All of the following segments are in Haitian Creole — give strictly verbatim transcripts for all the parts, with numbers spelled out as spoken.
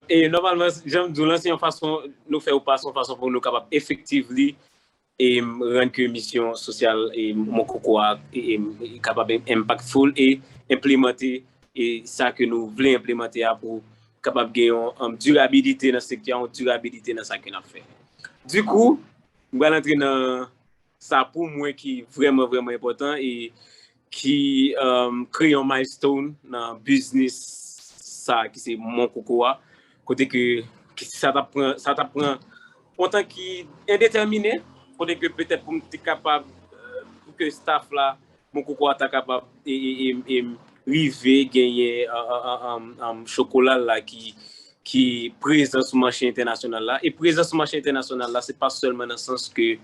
E nòmalman, jan m di w lan, se yon fason, nou fè yo pa, se yon fason pou nou kapab efektivli e rann ke misyon sosyal e Mon Koko a e, e, e kapab impactful e enplimante e sa ke nou vle enplimante a pou kapab gen yon, um, dirabilite nan sektè a, yon dirabilite nan sa ke n ap fè. Dikou, m pral antre nan sa pou mwen ki vrèman, vrèman enpòtan e ki, um, kreye yon milestone nan biznis sa ki se Mon Koko a, kote ke, ke sa t ap pran, sa t ap pran yon tan ki endetèmine, kote ke petèt pou m te kapab, euh, pou ke staff la, Mon Koko a ta kapab e, e, e, e rive genyen, um, um, um, um, chokola la ki, ki prezan sou mache entènasyonal la. E prezan sou mache entènasyonal la, se pa sèlman nan sans ke,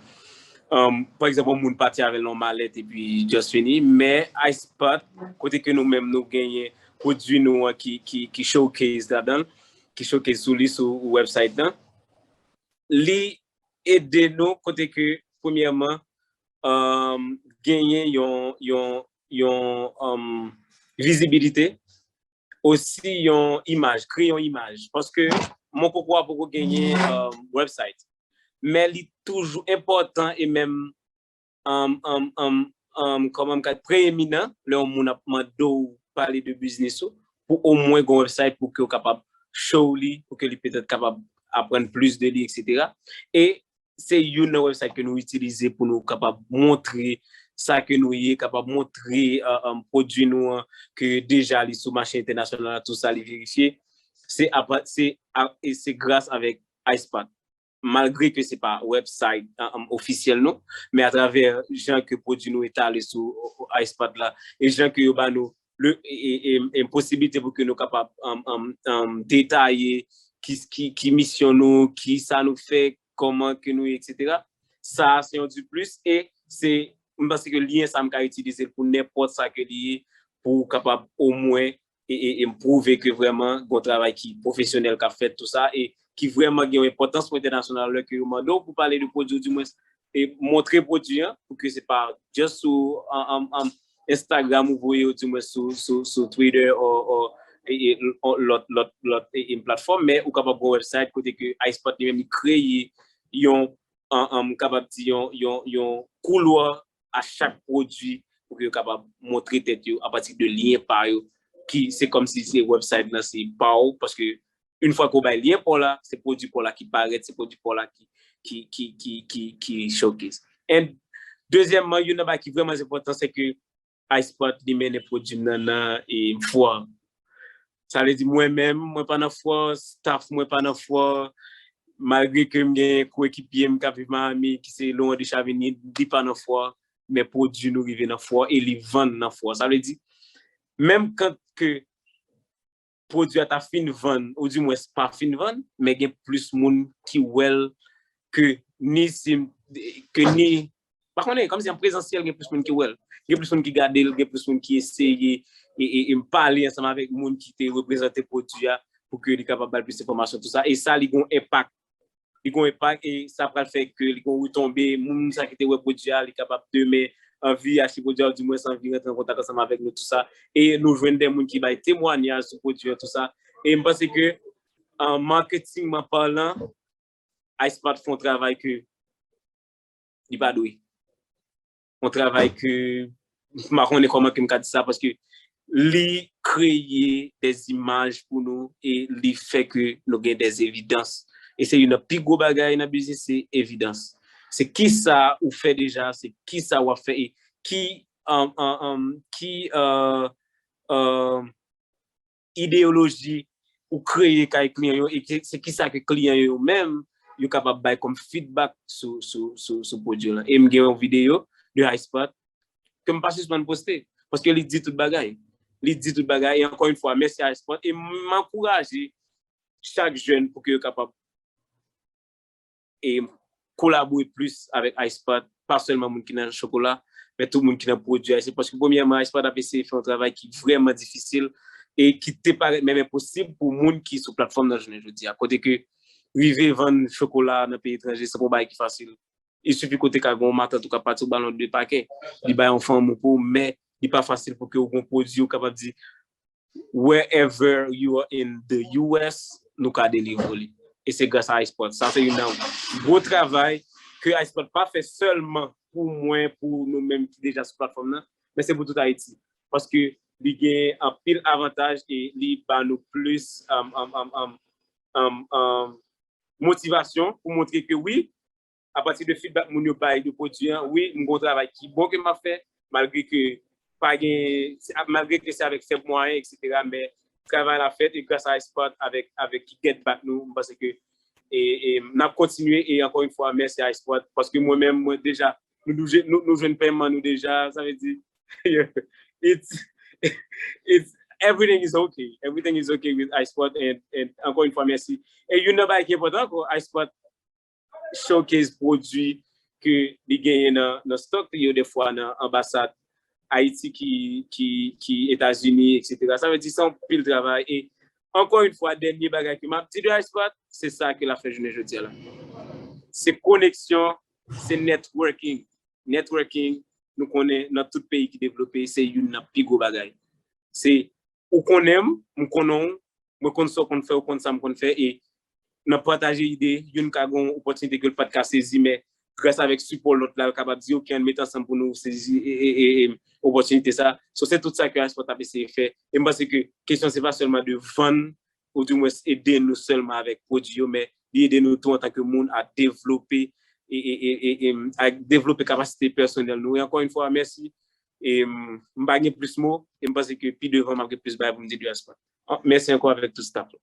um, pa egzanp, yon moun pati avè l nan malèt epi just fini, men Ice Pot, kote ke nou menm nou genyen pwodui nou an ki, ki, ki showcase ladan l, ki showcase sou li sou website lan, li ede nou kote ke, premyèman, um, genyen yon, yon, yon, um, vizibilite, osi yon imaj, kreye yon imaj. Paske Mon Koko a poko genyen, um, website. Men li toujou enpòtan e menm, um, um, um, um, kòman m ka preyeminan lè yon moun ap mande w pale de biznis ou, pou omwen gen yon website pou ke w kapab show li, pou ke li petèt kapab aprann plis de li, etsetera. E se youn nan website ke nou itilize pou nou kapab montre sa ke nou ye, kapab montre, uh, um, pwodui nou an, ke deja li sou mache entènasyonal la, tou sa li verifye. Se apa-, se a-, e se gras avèk Ice Pot. Malgre ke se pa website, uh, um, ofisyèl nou, men atravè jan ke pwodui nou etale sou, uh, Ice Pot la, e jan ke yo ba nou le, e, e, e, e posibilite pou ke nou kapab, um, um, um, detaye ki, ki, ki misyon nou, ki sa nou fè, kòman ke nou ye, etsetera. Sa a se yon du plus e se, m panse ke lyen sa m ka itilize l pou nenpòt sa ke li ye, pou w kapab omwen e, e, e pwouve ke vrèman gen yon travay ki pwofesyonèl k ap fèt, tou sa, e ki vrèman gen yon enpòtans pou entènasyonal lè ke yo mande w pou pale de pwodui, ou di mwens, e montre pwodui an, pou ke se pa just sou, an, an, an Instagram ou voye, ou di mwens sou, sou, sou Twitter ou, ou, e, e, lòt, lòt, lòt, e, e, platfòm, men ou kapab gen yon website kote ke Ice Pot li menm li kreye yon, an, an, m kapab di yon, yon, yon koulwa a chak pwodui pou ke yo kapab montre tèt yo apati de lyen pa yo, ki se kòmsi se website lan se pa w, paske yon fwa ke w bay lyen pa w la, se pwodui pa w la ki parèt, se pwodui pa w la ki, ki, ki, ki, ki, ki showcase. And dezyèmman, youn nan bagay ki vrèman enpòtan, se ke Ice Pot li mennen pwodui m nan, nan, e, fwa. Sa vle di mwen menm, mwen pa nan fwa, staff mwen pa nan fwa, malgre ke m gen koekipye m k ap viv Miami, ki se Laurent Deschavigny, li pa nan fwa, men pwodui nou rive nan fwa e li vann nan fwa. Sa vle di, menm kan ke pwodui a ta fin vann, ou di mwens pa fin vann, men gen plis moun ki wè l ke ni si m, ke ni, pa konnen, kòmsi an prezansyèl gen plis moun ki wè l. Gen plis moun ki gade l, gen plis moun ki eseye e, e, e pale ansanm avèk moun ki te reprezante pwodui a pou ke li kapab ba l plis enfòmasyon, tou sa. E sa, li gen yon enpak. Li gen yon enpak e sa pral fè ke li gen yon retonbe. Moun sa ki te wè pwodui a, li kapab demen anvi achte pwodui a, ou di mwens anvi rantre an kontak ansanm avèk nou, tou sa. E nou jwenn de moun ki bay temwanyaj sou pwodui a, tou sa. E m panse ke, an marketingman palan, Ice Pot fè yon travay ke li pa dwe. Yon travay ke, m pa konnen kòman ke m ka di sa, paske li kreye de imaj pou nou e li fè ke nou gen de evidans. E se youn nan pi gwo bagay nan biznis, se evidans. Se kisa ou fè deja, se kisa w ap fè e ki, um, um, um, ki, uh, uh, ideyoloji ou kreye kay kliyan yo e ke, se kisa ke kliyan yo menm yo kapab bay kòm feedback sou, sou, sou, sou pwodui lan. E m gen yon videyo de Ice Pot ke m pa sispann poste, paske li di tout bagay. Li di tout bagay. E ankò yon fwa, mèsi a Ice Pot. E m ankouraje chak jèn pou ke yo kapab e kolabore plis avèk Ice Pot, pa sèlman moun ki nan chokola, men tout moun ki nan pwodui a. Se paske, premyèman, Ice Pot ap eseye fè yon travay ki vrèman difisil e ki te parèt menm enposib pou moun ki sou platfòm nan jounen jodi a. Kote ke rive vann chokola nan peyi etranje, se pa yon bagay ki fasil. Il suffit ke w te ka gen yon matant ou ka pati, ou ba l yon de pakè, li bay yon fanm ou pou, men li pa fasil pou ke w gen yon pwodui ou kapab di, wherever you are in the U S, nou ka delivre li. E se gras a iSpot. Sa se youn nan gwo travay ke iSpot pa fè sèlman pou mwen, pou nou menm ki deja sou platfòm nan, men se pou tout Ayiti. Paske li gen anpil avantaj e li ba nou plis um, um, um, um, um, um, motivasyon pou montre ke wi, apati de feedback moun yo bay de pwodui an, wi, m gon travay ki bon ke m ap fè, malgre ke pa gen, malgre ke se avèk fèb mwayen, et cetera, men travay la fèt e gras a iSpot avèk, avèk ki get back nou, m panse ke e, e n ap kontinye e ankò yon fwa, mèsi a iSpot, paske mwen menm, mwen deja, nou, nou, nou, nou jwenn pèman nou deja, sa vle di, it's, it's, everything is okay. Everything is okay with iSpot, and, and ankò yon fwa, mèsi. E youn nan bagay ki enpòtan ankò, iSpot showcase pwodui ke li genyen nan, nan stock li yo, defwa nan anbasad Ayiti ki, ki, ki Etazini, et cetera. Sa vle di se yon pil travay. E ankò yon fwa, dènye bagay ke m ap di de iSpot, se sa ke l ap fè jounen jodi a la. Se koneksyon, se networking. Networking, nou konnen nan tout peyi ki devlope, se youn nan pi gwo bagay. Se ou konnen m, m konnen w, mwen konn sa w konn fè, ou konn sa m konn fè, e nan pataje ide, youn ka gen yon opòtinite ke l pa t ka sezi, men gras avèk sipò lòt la, l kapab di, "Ok, ann met ansanm pou nou sezi e, e, e, e, opòtinite sa." So, se tout sa ke iSpot ap eseye fè. E m panse ke kesyon se pa sèlman de vann, ou di mwens ede nou sèlman avèk pwodui yo, men li ede nou tou antanke moun a devlope e, e, e, e, e, a devlope kapasite pèsonèl nou. E ankò yon fwa, mèsi. E m pa gen plis mo, e m panse ke pi devan m ap gen plis bagay pou m di de iSpot. Mèsi ankò avèk tout staff la.